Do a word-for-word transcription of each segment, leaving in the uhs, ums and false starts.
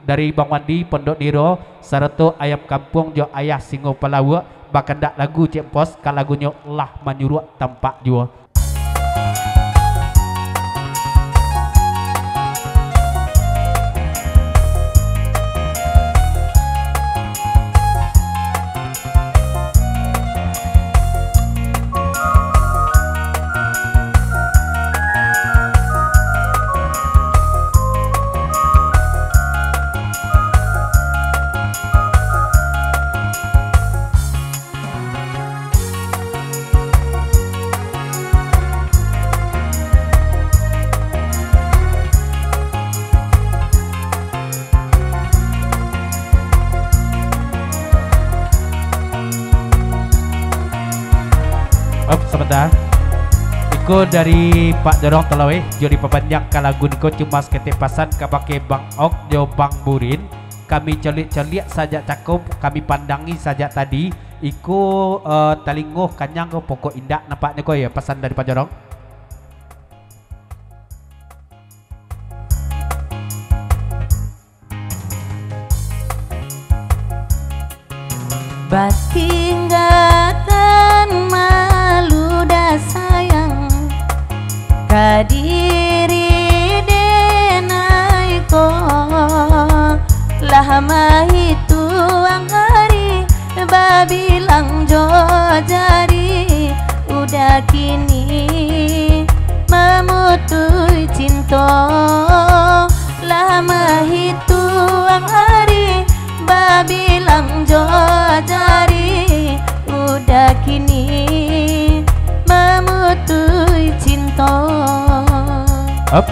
Dari Bang Wandi, Pondok Niro, sarato Ayam Kampuang jo Ayah Singo Palawuak, bakandak lagu Cek Pos, ka lagunyo Lah Manyuruak Tampak juo. Op, sabanta. Iko dari Pak Jorong Talaweh, jo dipapanjang ka lagu niko cuma saketek pasan kabake Bang Ok jo Bang Burin. Kami caliak-caliak sajak cako, kami pandangi sajak tadi. Iko, eh, talingo kanyang ko pokok indak nampaknyo ko, yo, pasan dari Pak Jorong. Batinggakan malu dah sayang, ka diri denai ko, lah mahituang hari, babilang jo jari, udah kini mamutuih cinto. Lah mahituang hari, babilang jo jari, udah kini mamutuih cinto. Up.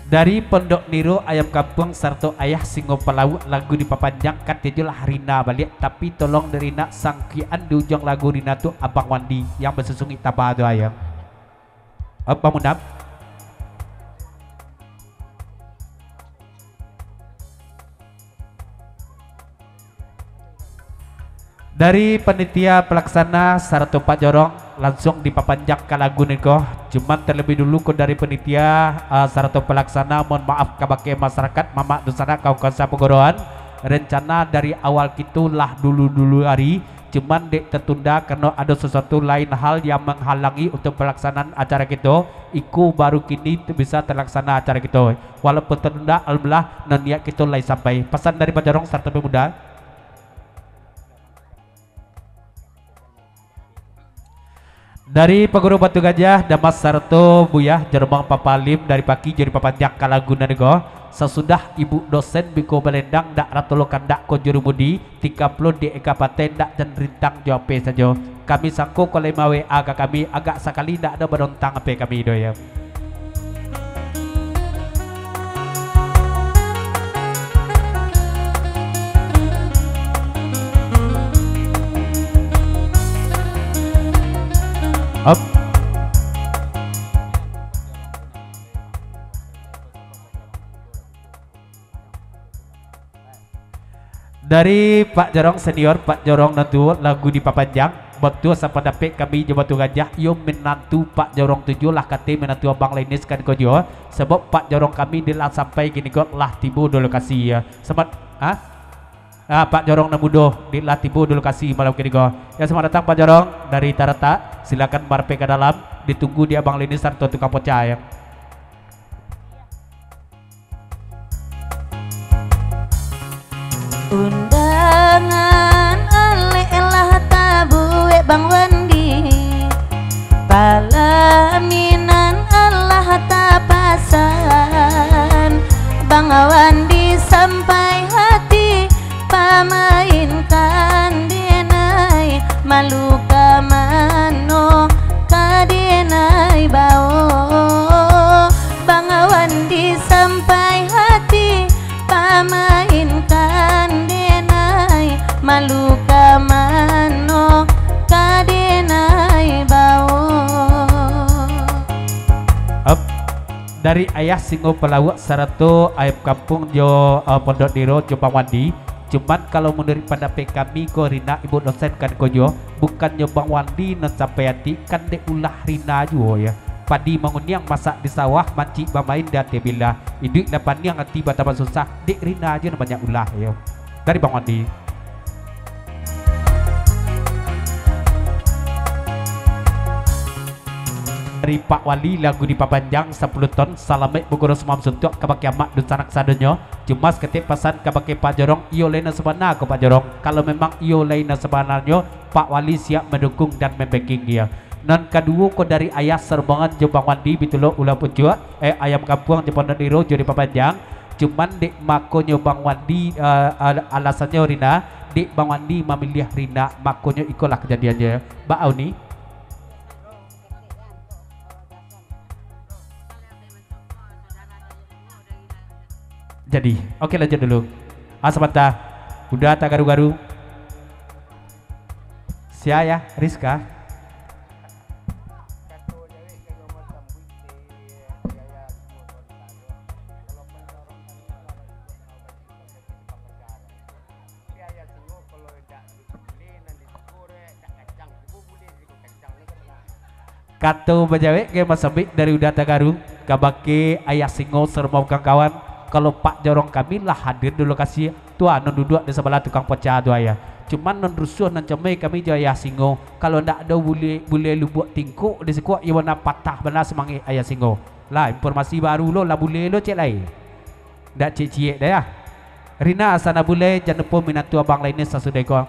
Dari Pondok Niro, Ayam Kampuang, sarato Ayah Singo Palawuak, lagu dipapanjang, kato jo lah Rina baliak, tapi tolong dari nak sangkian di ujuang lagu Rina tu, Abang Wandi, yang basusungik taba tu, Ayang. Abang Munab. Dari panitia palaksana sarato Pak Jorong, lansuang dipapanjang ka lagu niko. Cuman talabiah dulu ko dari panitia, ah, sarato palaksana, mohon maaf kabake masarakat, mamak dunsanak, kawan-kawan sapagoroan. Rencana dari awal kito lah dulu-dulu hari, cuman dek tatunda karano ado sasuatu lain hal yang manghalangi untuak palaksanaan acara kito. Iko baru kini tu bisa talaksana acara kito. Walaupun tatunda, alhamdulillah, nan niat kito lai sampai. Pasan dari Pak Jorong sarato pemuda. Dari Paguru Batu Gajah, Damas sarato Buyah, Jarumang Papalim, dari pagi jo dipapanjang ka lagu nan iko. Sasudah ibu dosen biko balendang, dak rato lo kandak ko jurumudi, tika pulo di eka paten, dak jan rintang jo ape sajo. Kami sangko ko lai ma-W A ka kami, agak sakali dak ado badontang ape kami doh, yo. Up. Dari Pak Jorong senior, Pak Jorong nan tuo, lagu dipapanjang. Batua sapandapek kami jo Batu Gajah, iyo minantu Pak Jorong tu juo lah, kato minantu Abang Lenis kan ko juo. Sabab Pak Jorong kami dek lah sampai kini ko lah tibo di lokasi, yo. Selamat, ha? Ah, Pak Jorong nan mudo dek lah tibo di lokasi malam kini ko. Yo, selamat datang Pak Jorong dari Taratak. Silakan marapek ka dalam, ditunggu di Abang Lenis sarato tukang poca, yo. Undangan alek lah tabuek Bang Wandi, palaminan alah tapasan, Bang Wandi sampai hati, pamainkan denai, malu ka mano ka denai bao. Bang Wandi sampai hati, pamainkan denai, malu ka mano ka denai bao. Up. Dari Ayah Singo Palawuak sarato Ayam Kampuang jo, eh, Pondok Niro jo Bang Wandi. Cuman kalau manuruik pandapek kami ko, Rina, Ibu dosen kan ko juo, bukannyo Bang Wandi nan sampai ati, kan dek ulah Rina juo, yo. Padi manguniang masak di sawah, mancik bamain di ateh bilah. Iduik lah paniang ati batambah susah, dek Rina juo nan banyak ulah, yo. Dari Bang Wandi. Dari Pak Wali, lagu dipapanjang sapuluah ton, salamaik baguru sumam suntuak kabake amak dunsanak sadonyo. Cuma saketek pasan kabake Pak Jorong, iyo lai nan sabana ko Pak Jorong. Kalau memang iyo lai nan sabananyo, Pak Wali siap mandukung dan mambacking, yo. Nan kaduo ko dari Ayah sarombongan jo Bang Wandi, bitulo ulah pucuak, eh, ayam kampuang jo Pondok Niro jo dipapanjang. Cuman dek makonyo Bang Wandi, eh, al-, alasannyo Rina, dek Bang Wandi mamiliah Rina, makonyo ikolah kajadiannyo. Baa ni? Jadi, oke, lanjut dulu. Ah, sabanta. Uda tagaru-garu. Sia, Yah? Rizka? Kato bajawek gai masambik dari Uda Tagaru, kabake Ayah Singo sarombongan kawan, kalau Pak Jorong kami lah hadir di lokasi, tu anu duduak di sabalah tukang poca tu, Ayah. Cuman nan rusuah, nan comoi kami jo Ayah Singo, kalau ndak ado bule, bule lubuak tingkok di siko, iyo bana patah bana samangik Ayah Singo. Lah, informasi baru lo, lah bule lo, cek lai. Ndak ciek-ciek doh, Yah. Rina, Asana Bulai, jan lupo minantu abang lainnyo sasudah ko.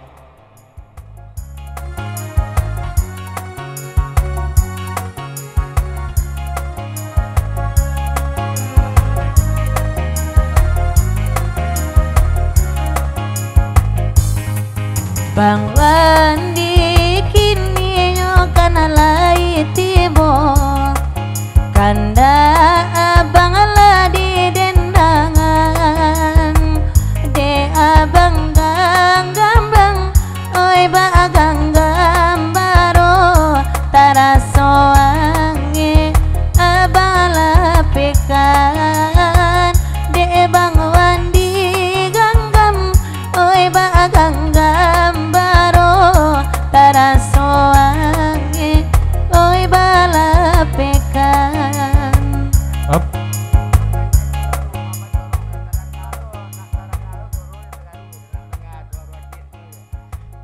Bang Wandi kininyo kan lai tibo, kandak abang lah didendangan dek abang ganggam bang, oi, baganggam baro, taraso angek abang lapekan dek Bang Wandi ganggam. Oi, baganggam baro, taraso angek, oi, balapekan. Op.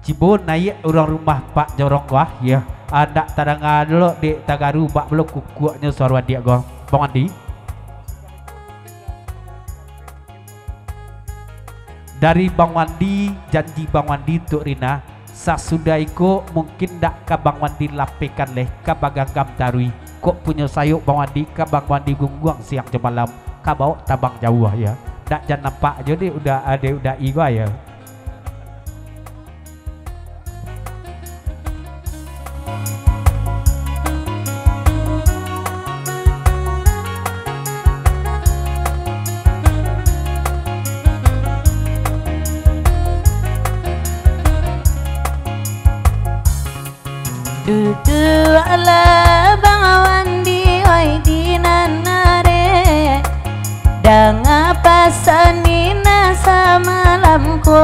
Cibo naiak urang rumah Pak Jorong ko, ah, yo. Andak tadanga dulu dek Tagaru, bak balo kukuaknyo suaro adiak ko. Bang Wandi. Dari Bang Wandi, janji Bang Wandi untuak Rina, sasudah iko mungkin ndak ka Bang Wandi lapekan lai, ka baganggam taruih. Kok punyo sayok Bang Wandi, ka Bang Wandi gungguang siang jo malam, ka bawok tabang jauah, yo. Ndak jan nampak jo dek Uda, dek Uda I ko, yo. Duduaklah Bang Wandi, oi, di nan arek. Danga pasan Rina samalam ko,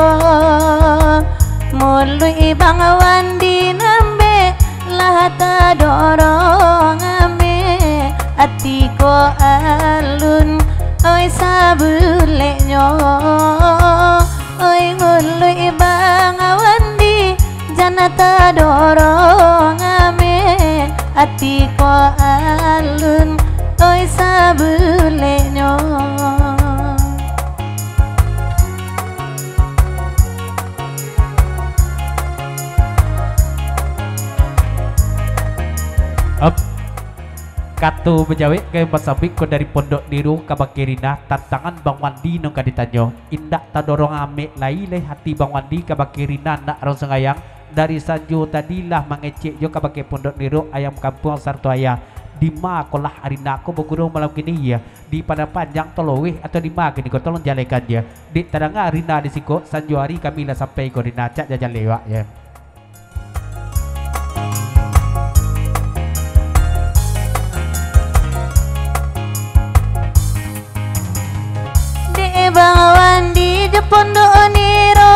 muluik Bang Wandi nan ambek lah tadorong amek, ati ko alun, oi, sabuleknyo. Oi, muluik Bang Wandi, jan tadorong amek, ati ko alun, oi, sabuleknyo. Op. Kato bajawek gai masambik ko dari Pondok Niro kabake Rina, tantangan Bang Wandi nan ka ditanyo. Indak tadorong amek lai lai hati Bang Wandi kabake Rina, anak urang Sungayang. Dari sanjo tadi lah mangecek jo kabake Pondok Niro, ayam kampuang sarato ayah. Dima kolah Rina ko baguru malam kini, yo? Di Padang Panjang, Toloweh, atau dima kini ko? Tolong jalehkan, yo. Dek tadanga Rina di siko, sanjo ari kami lah sampai ko Rina, cak jajan lewat, yo. Dek Bang Wandi jo Pondok Niro,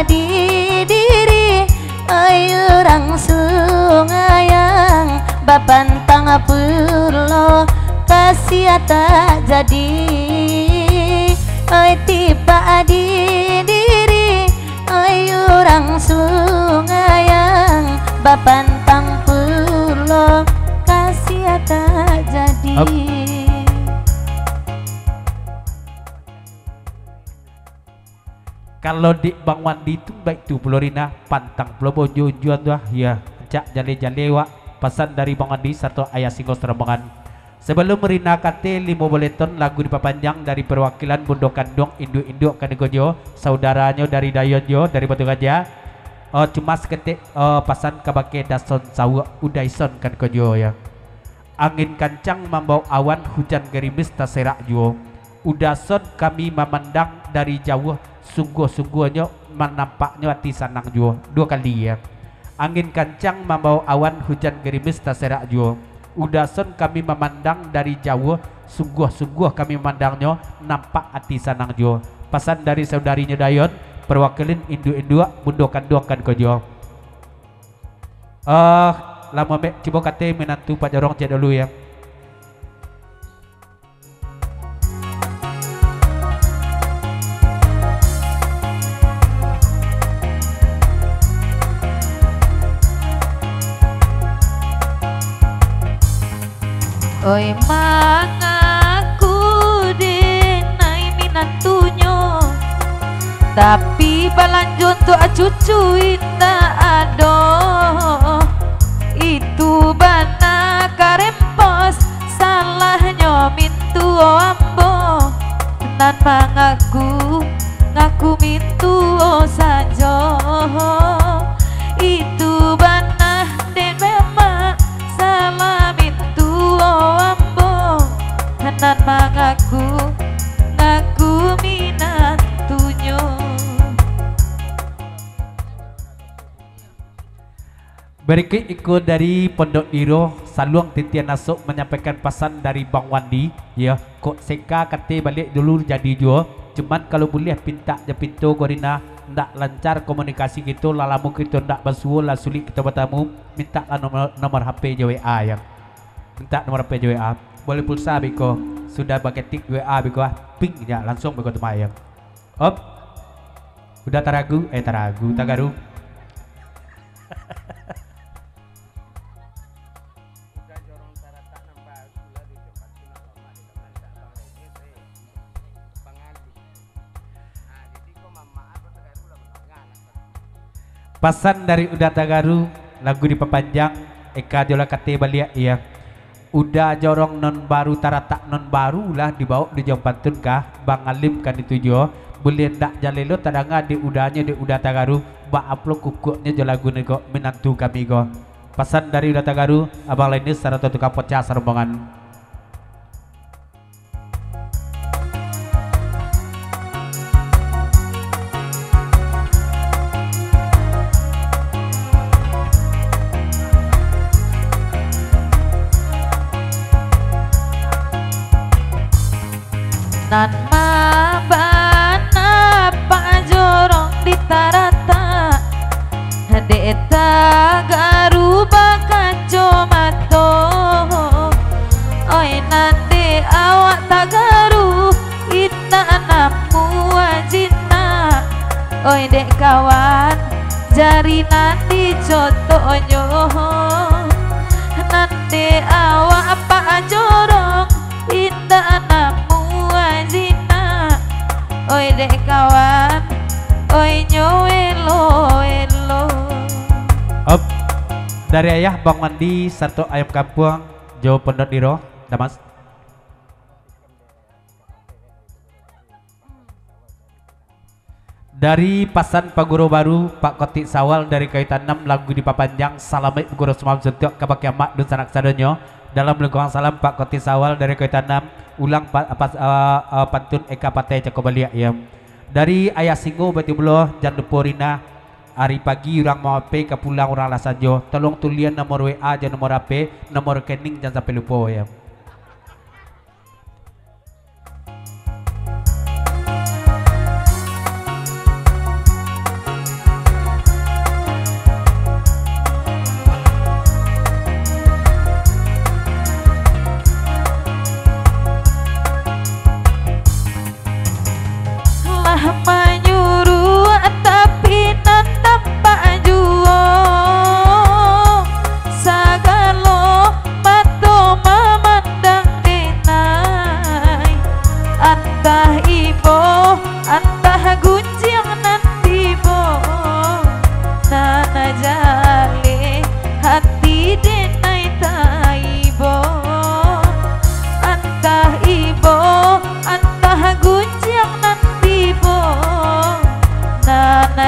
Di diri, oi urang Sungayang, bapantang pulo kasiah tak jadi. Oi tipak di diri, oi urang Sungayang, bapantang pulo kasiah tak jadi. Hop. Kalau dek Bang Wandi tu, baik tu pulo Rina, pantang pulo baunjuang-unjuang tu ah, ya, rancak jaleh-jaleh wak, pasan dari Bang Wandi sarato Ayah Singo sarombongan. Sabalum Rina kateh limo baleh ton lagu dipapanjang dari perwakilan bundo kanduang induak-induak kan ko jo, saudaranyo dari Dayon jo, dari Batu Gajah. Oh, cuma saketek, oh, pasan kabake Dason Sawuak Udaison kan ko jo, ya. Angin kancang mambaok awan, hujan garimis taserak juo. Udason kami mamandang dari jauah, sungguah-sungguahnyo manampaknyo ati sanang juo. Duo kali, ya. Angin kancang mambaok awan, hujan garimis taserak juo. Udason kami mamandang dari jauah, sungguah-sungguah kami mamandangnyo, nampak ati sanang juo. Pasan dari saudarinyo Dayon, perwakilan induak-induak, bundo kanduang kan ko juo. Eh, lamo mek, cubo kateh minantu Pak Jorong ciek dulu, ya. Oi, mangaku denai minantunyo, tapi balanjo untuak cucu indak ado. Itu bana karempos, salahnyo mintuo ambo, nan mangaku, ngaku mintuo sajo. Itu bana dek memang salah mintuo ambo, nan mangaku, ngaku minantunyo. Barikuik iko dari Pondok Diro, saluang titian asok manyampaikan pasan dari Bang Wandi, yo, kok seka kateh baliak dulu jadi juo, cuman kalau buliah pintak jo pinto ko Rina, ndak lancar komunikasi kito, lah lamo kito ndak basuo, lah sulik kito batamu, mintaklah nomor, nomor H P jo W A, yo. Mintak nomor H P jo W A. Buliah pulsa beko, sudah baketik W A beko ah, ping ja, langsuang beko tu mayang. Op. Udah taragu, eh, taragu, tagaru. Pasan dari Uda Tagaru, lagu dipapanjang, eka jo lah kateh baliak, iyo. Uda jorong nan baru taratak nan baru lah dibaok di jam pantun kah, Bang Alim kan itu juo. Buliah ndak jaleh lo tadanga dek udanyo dek Uda Tagaru, baa pulo kukuaknyo jo lagu niko, minantu kami ko. Pasan dari Uda Tagaru, Abang Linus sarato tukang pocah sarombongan. Nan mambana Pak Jorong di taratak, dek tagaru bakacomato. Oi, nan dek awak tagaru, indak namuah jinak. Oi, dek kawan, jari nan dicotoknyo. Nan dek awak Pak Jorong, indak namuah jinak. Oi, dek kawan, oi, nyo elo-elo. Op. Dari ayah Bang Wandi sarato Ayam Kampuang jo Pondok Diro, Damas. Dari pasan paguru baru, Pak Kotik Sawal dari Kayu Tanam, lagu dipapanjang, salamaik baguru samalam suntuak kabake amak dunsanak sadonyo. Dalam lingkungan salam, Pak Kotik Sawal dari Kayu Tanam, ulang pa-, pas-, eh, eh, pantun eka patai cako baliak, iyo. Dari Ayah Singo Batimulo, jan lupo Rina, ari pagi urang ma-H P ka pulang urang lah sanjo. Tolong tulian nomor W A jo nomor H P, nomor rekening jan sampai lupo, iyo.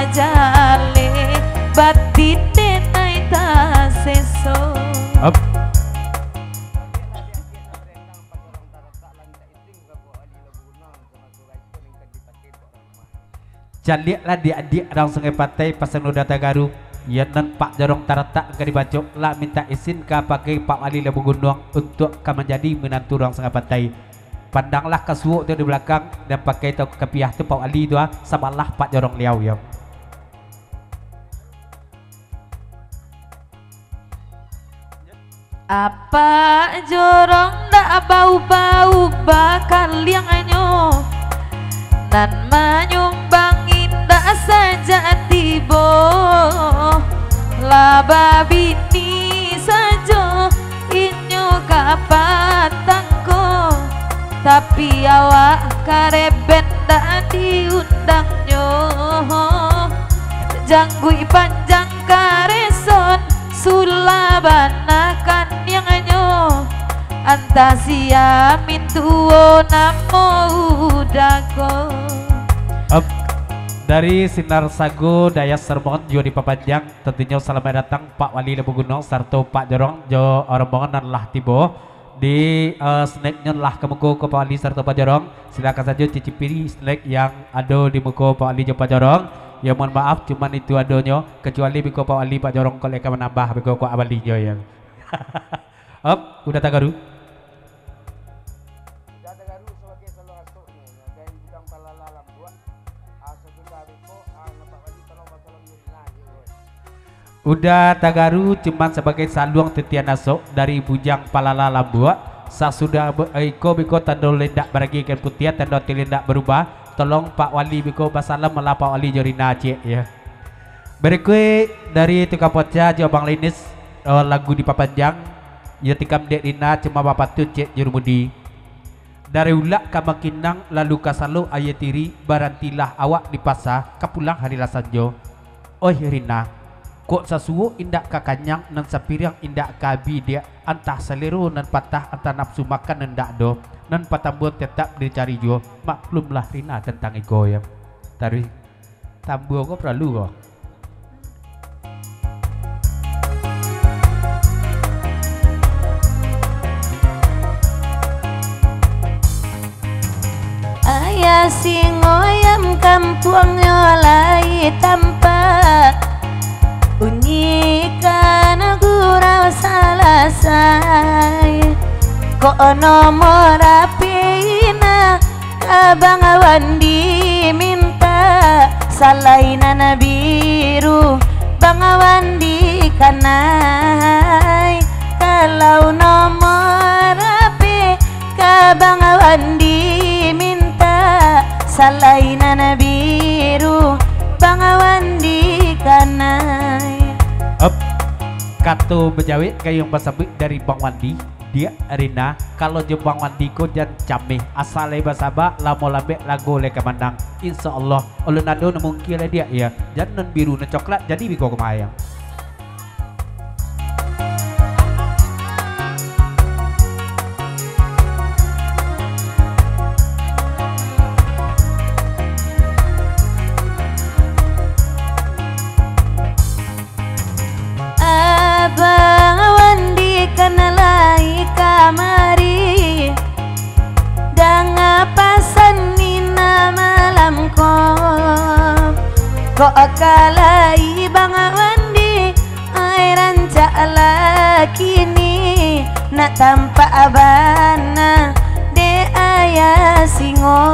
Jaleh batin denai taseso. Op. Caliaklah diak-diak rang Sungai Patai, pasang Uda Tagaru, iyo nan Pak Jorong taratak ka dibacok, lah mintak isin ka pakai Pak Wali Labuah Gunuang untuak ka manjadi minantu rang Sungai Patai. Pandanglah ka suok tu di balakang, nan pakai tau kapiah tu Pak Wali tu, ah, sabalah Pak Jorong Liau, iyo. Apak Jorong ndak baubah-ubah kaliangnyo, nan manyumbang indak sajak tibo. Lah babini sajo inyo ka patang ko, tapi awak kareben ndak diundangnyo. Jangguik panjang kareson, sulah bana kaniangnyo, antah sia mintuo namo Uda ko. Op, dari Sinar Sago, Dayas Sermon juo dipapanjang, tantunyo salamaik datang Pak Wali Labuah Gunuang sarato Pak Jorong jo rombongan nan lah tibo. Di, eh, snack-nyo lah ka muko ko Pak Wali sarato Pak Jorong. Silakan sajo cicipi snack yang ado di muko Pak Wali jo Pak Jorong. Ya, mohon maaf, cuman itu adonyo. Kecuali beko Pak Wali, Pak Jorong, kok lai ka manambah, beko kuak balinyo, ya. Op, Uda Tagaru. Uda Tagaru sabagai saluang asok ni, ngagai Bujang Palala Lambuak. Ah, sasudah beko, ah, Pak Wali tolong basalam diri lah, ya, bos. Uda Tagaru cuman sabagai saluang titian asok dari Bujang Palala Lambuak. Sasudah be-, iko beko tando lendak baragikan putiah, tando ati lendak barubah. Tolong Pak Wali beko basalam malah Pak Wali jo Rina ciek, ya. Berikuik dari Tukang Poca jo Abang Linis, eh, lagu dipapanjang, yo tikam dek Rina cuma bapatun ciek Jurumudi. Dari Ulak ka Bangkinang, lalu ka Salok Aia Tiri, barantilah awak di pasa, ka pulang hari lah sanjo. Oih Rina, kok sasuok indak ka kanyang, nan sapiriang indak ka abih diak, antah salero nan patah, antah nafsu makan nan indak ado, nan patambuan tetap dicari juo, maklumlah Rina tantang iko, ya. Taruih. Tambua ko paralu ko. Ayah singo ayam kampuangnyo lai tampak, unyikan gurau salasai. Kok nomor H P Ina, ka Bang Wandi mintak, salainan biru Bang Wandi kanai. Kalau nomor H P ka Bang Wandi mintak, salainan biru Bang Wandi kanai. Op, kato bajawek gayuang basambuik dari Bang Wandi. Diak Rina, kalau jo Bang Wandi ko jan cameh, asa lai basaba, lamo lambek lago lai ka manang. Insya Allah, ulun ado nan mungkin lai diak, ya. Jan nan biru, nan coklat, jadi biko kumayang. Abang Wandi kan lai kamari, danga pasan Nina malam ko. Kok ka lai Bang Wandi, ai rancak lah kini, nak tampak bana dek ayah singo.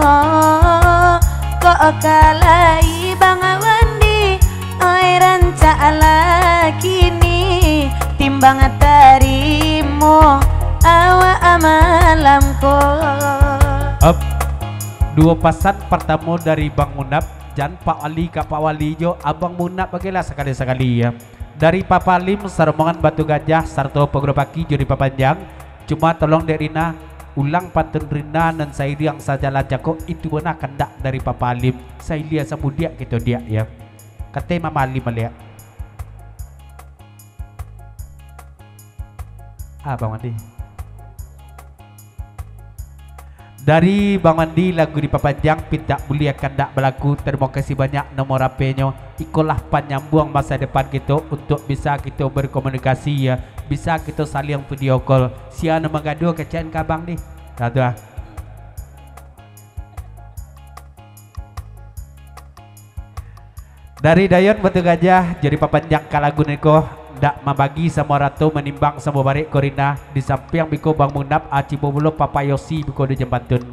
Kok ka lai Bang Wandi, oi rancak lah kini, timbang tarimo awak malam ko. Op. Duo pasan partamo dari Bang Munap, jan Pak Wali ka Pak Wali jo Abang Munap bagilah sakali-sakali, ya. Dari Papa Lim, sarombongan Batu Gajah, sarato Paguro Paki jo dipapanjang. Cuma tolong dek Rina, ulang pantun Rina nan sairiang sajalan cako, itu bana kandak dari Papa Lim. Sailia samudiak kito diak, ya. Kato Mama Lim baliak. Ah, Bang Wandi. Dari Bang Wandi, lagu dipapanjang, pintak buliah kandak balaku. Tarimo kasih banyak nomor H P-nyo. Ikolah panyambuang masa depan kito untuak bisa kito berkomunikasi, yo. Bisa kito saling video call. Sia nan manggaduah kecek ka Bang di. Nah, tu ah. Dari Dayon Batu Gajah, jadi papanjang ka lagu niko, ndak mambagi samo rato, manimbang samo barek ko Rina, di sampiang biko Bang Munaf, Aci Bobulo, Papa Yosi biko di jambantun.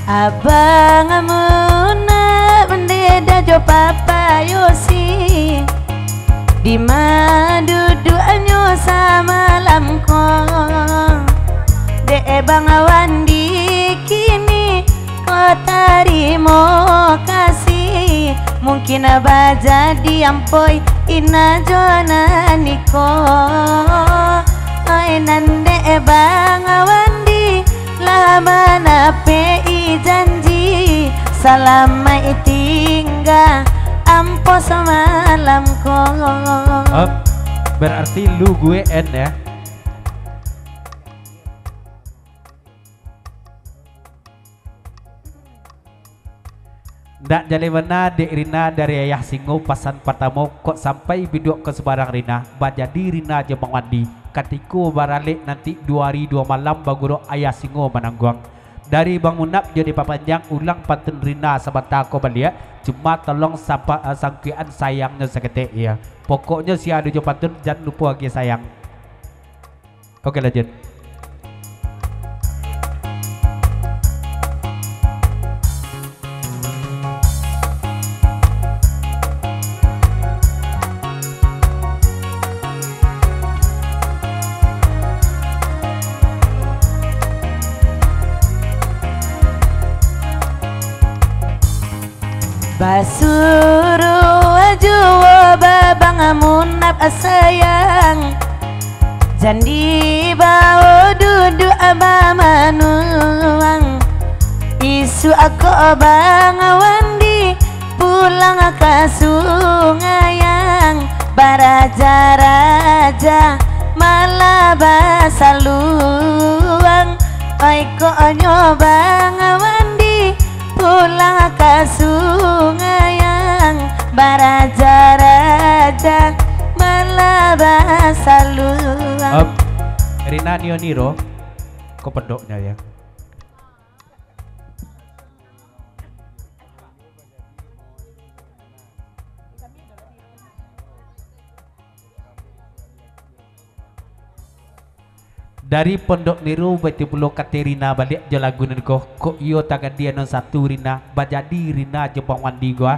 Abang Munaf, Deda jo Papa Yosi, dima duduaknyo samalam ko? Dek Bang Wandi kini ko tarimo kasih, mungkin bajadi ampoi Ina jo nan iko. Oi, nan dek Bang Wandi lah manapek-i janji, salamaik tingga ampo samalam ko. Op, berarti lu gue en, ya. Ndak jaleh bana dek Rina dari Ayah Singo, pasan partamo kok sampai biduak ka subarang Rina, bajadi Rina jo Bang Wandi, katiko baralek nanti duo ari duo malam bagurau Ayah Singo manangguang. Dari Bang Munaf jo dipapanjang ulang pantun Rina sabanta ko baliak, cuma tolong sapa-, sangkuikan sayangnyo saketek, ya. Pokoknyo sia ado jo pantun jan lupo agiah sayang. Oke, lanjut. Basuruah juo Babang Munaf sayang, jan dibao duduak bamanuang. Isuak ko Bang Wandi pulang ka Sungayang, baraja-raja malah basaluang. Oi, kok nyo Bang Wandi pulang ka Sungayang, baraja-raja malah basaluang. Op, Rina nio niro, ko pondoknyo, ya. Dari Pondok Niro, baitu pulo Katerina baliak jo lagu nan ko, kok iyo tagadiah nan satu Rina, bajadi Rina jo Bang Wandi ko, ah.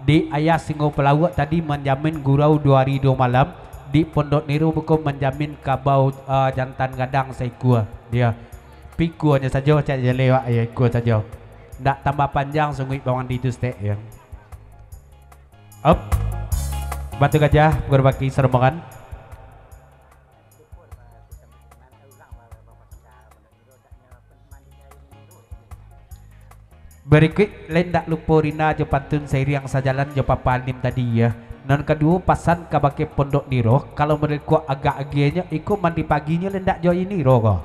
Di Ayah Singo Palauak tadi manjamin gurau duo ari duo malam, di Pondok Niro beko manjamin kabau, ah, jantan gadang saikua. Iyo. Pikuanyo sajo, cak jaleh wak, iyo, ikua sajo. Ndak tambah panjang sunguik Bang Wandi tu, stek, iyo. Op. Batu Gajah, Paguru Baki, sarombongan. Barikuik, lai ndak lupo Rina jo pantun sairiang sajalan jo Papa Alim tadi, yo. Nan kaduo, pasan kabake Pondok Niro, kalau model ko agak agiahnyo, iko mandi paginyo lai ndak jo Niro ko?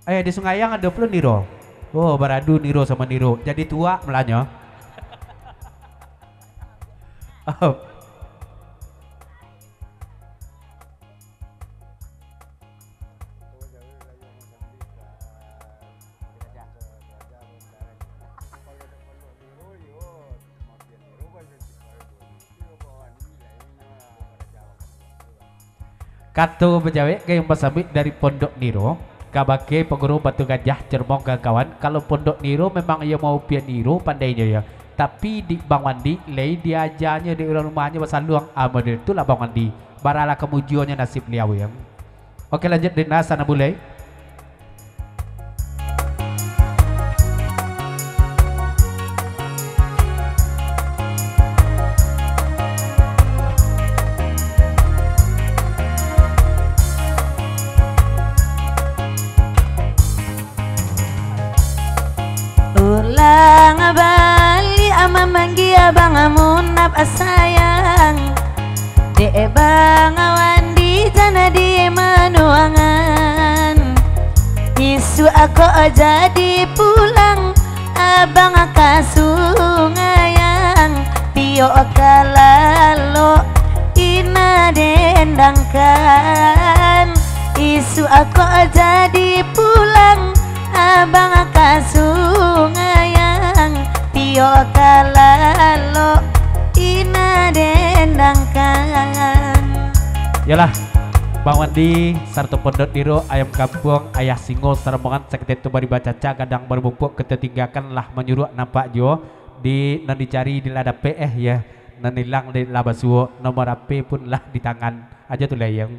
Eh, di Sungayang ado pulo Niro. Oh, baradu Niro samo Niro. Jadi tuak malanyo. Oh. Kato bajawek gayuang basambuik dari Pondok Niro, kabake Paguru Batu Gajah, Cerbong, kawan-kawan, kalau Pondok Niro memang iyo maupian niro pandainyo, yo. Tapi di Bang Wandi, lai diajanyo di urang rumahnyo basaluang, ah, model tu lah Bang Wandi. Baralah kamujuonyo nasib liau, yo. Oke, lanjut, Rina, sana bulai. Ulang baliak mamanggia Bang Munaf sayang. Bang Wandi jan di manuangan, isuak ko jadi pulang abang ka Sungayang, piok ka lalok ina dendangkan. Isuak ko jadi pulang abang ka Sungayang, piok ka lalok ina dendangkan. Yolah, Bang Wandi, sarato Pondok Diro, Ayam Kampuang, Ayah Singo, sarombongan saketi tu bari bacaca, gadang barumpuak, ka tatinggakan lah manyuruak nampak juo, di nan dicari di lah dapek, eh, ya, nan ilang di lah basuo, nomor H P pun lah di tangan. Aja tu lah, Yang.